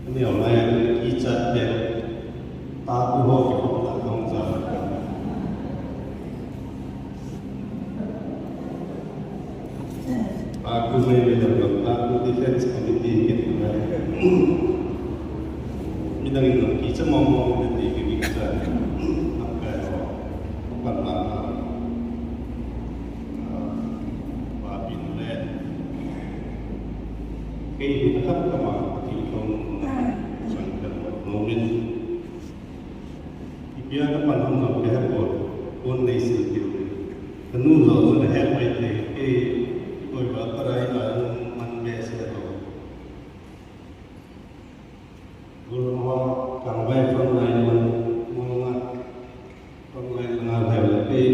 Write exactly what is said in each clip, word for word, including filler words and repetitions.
Neo lai a kichat te, taku ho kihopna kong cha. Taku mai mai lo, taku defense committee kiti lai. Midang in kicha mong mong kiti kiti kicha. Akai ho. Apan ma. Ah, pa pin le. Kei hi na kap kama, kei kong sang kan mo min. Ipia na pan hom jong ke hepon, kon nei sil tiu. Kanu jong jong he mai te, kei koi ba parai la man be se lo. Gul ho kang bai front line man, mo nga front line nga hai le kei,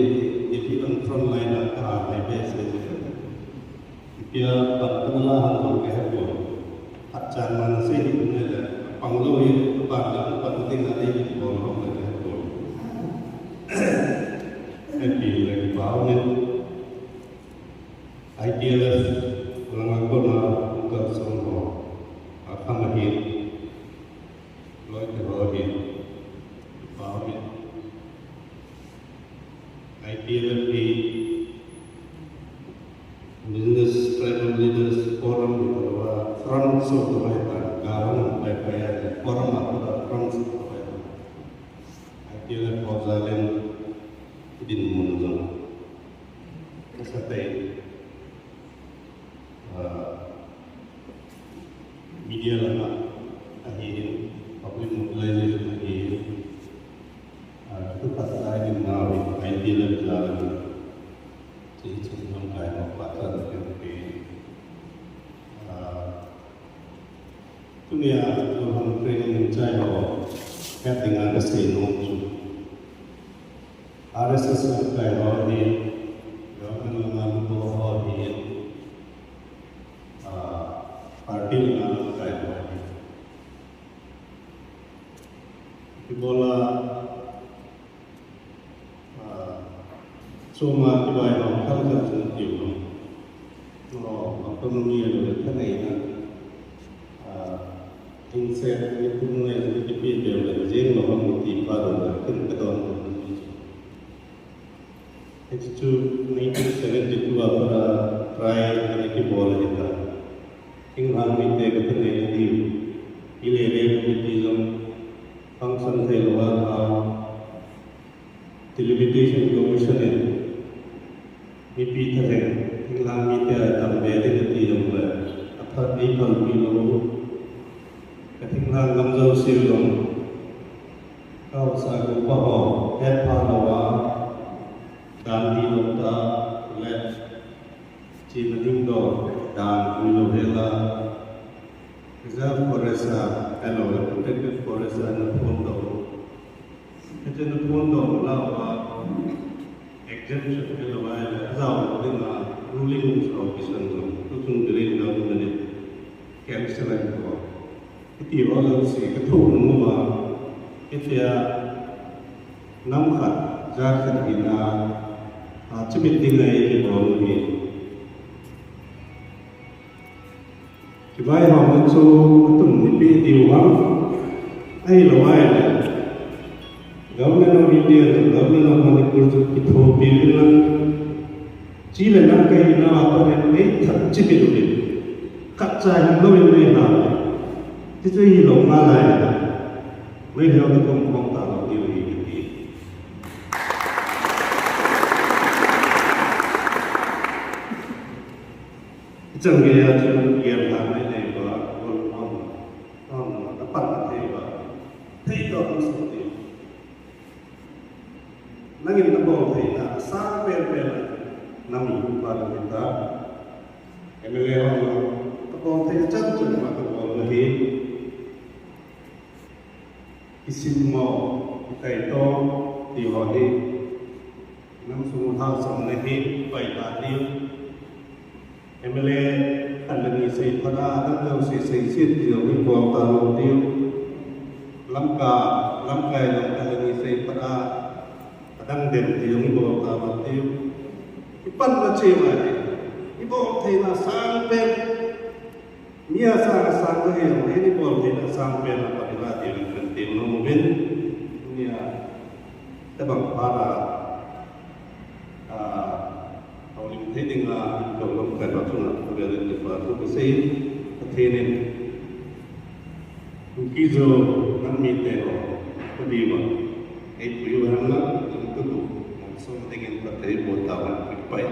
ipi an front line a ka hai be se. Ipia pan kana la hang jong ke hepon. Phat chan man sei hi ne le, pang lo hi, pan la, pan ding a nei hi bol hong le ke hepon. Happy le kipah umin. I T L F, langa kona, ka song ho. A kham ahi. Loi te ho ahi. Kipah umin. I T L F hi Business Tribal Leaders Forum hi koloa front so to hai ta, garang pai pai a forum a koloa front so to hai ta. I T L F ho jalen dinmun jong. Kasa tei. Ah, media lama ahin, public mobilization ahin, ah, tu khat lai din nau hi, I T L F jal, chi chi jong kai mo pa ta da ke ke. Ah, tunia tu hung training chai ho, het dinga ka sei nom chu. R S S lamkai ho hi, government lama luto ho hi, ah, party lama lamkai ho hi. Kibola, ah, soma kibai ho, kal kal chung kiu ho. No, autonomy alo le thanei na. Ah, Inset ni kum ngai ni kipi bel le jing lo ham ti pa do na kin ka don. Hichu nineteen seventy-two a para try ni kibol hi ta. Thinglhang mite ka thanei na diu. Ile le ni ti jong function thei lo a. Delimitation Commission in mipi thalheng, thinglhang mite a dambe ding ati jong le, apha, eiphalpi lou, ka thinglhang lam jouse jong, ka haosa upa ho, hetpha lou a, dan dih lou tah le, chena ding toh, dan pui lou hel a, reserve forest a, ahilou le protected forest a na phondoh. Hiche na phondoh lou a, exemption hilou a, ajao lou ding a, ruling officer jong, tuchung village government in cancel ahin bol. Hiti ho jouse ka thoh nom uva, hitia nam khat, jat khat hina, a, chimit ding ahi bol u hi. Kibai ho chu atum ni pe diu ham. Ahilou ahile, Government of India le Government of Manipur chu kithopi uvin lang. Chule lamkai hina a pat in ei that chimit uvin. Khat cha hing louvin nei ha. Ti chu hilou nalai. Mei heo na kum khom talou diu ahi kati. Ichang gei a chu gel lhah mai nei uva, gol pon, pon, na pan na thei uva, thei toh hung sung ti. Nangin na bol theina asang pen pen a, na mi upa na mi ta. M L A ho, na bol thei chan chan ma ka bol na hi. Kisim mo, kitaitom, ti ho hi. Nam sung lhasam na hi, pai ta diu. M L A khat le ni seiphat a, adang jouse seiset ti jong hi bol talou diu. Lamka, lamkai jong khat le ni seiphat a, adang dem ti jong hi bol talou diu. Ipan na che mai, ibol theina sang pen. Nia sang a sang ka hi, hini bol thei na sang pen a pa la ti kan ti no mo ben. Nia, tabang pa la, a, haulim thei ding a, lo lo kai ba tu na, ko be le pa tu ko sei, ka thei ne. Ki jo, nan mi te ho, ko di ba. Ei pu yo han la, ko tu, so ding in pa te bo ta ba, pai.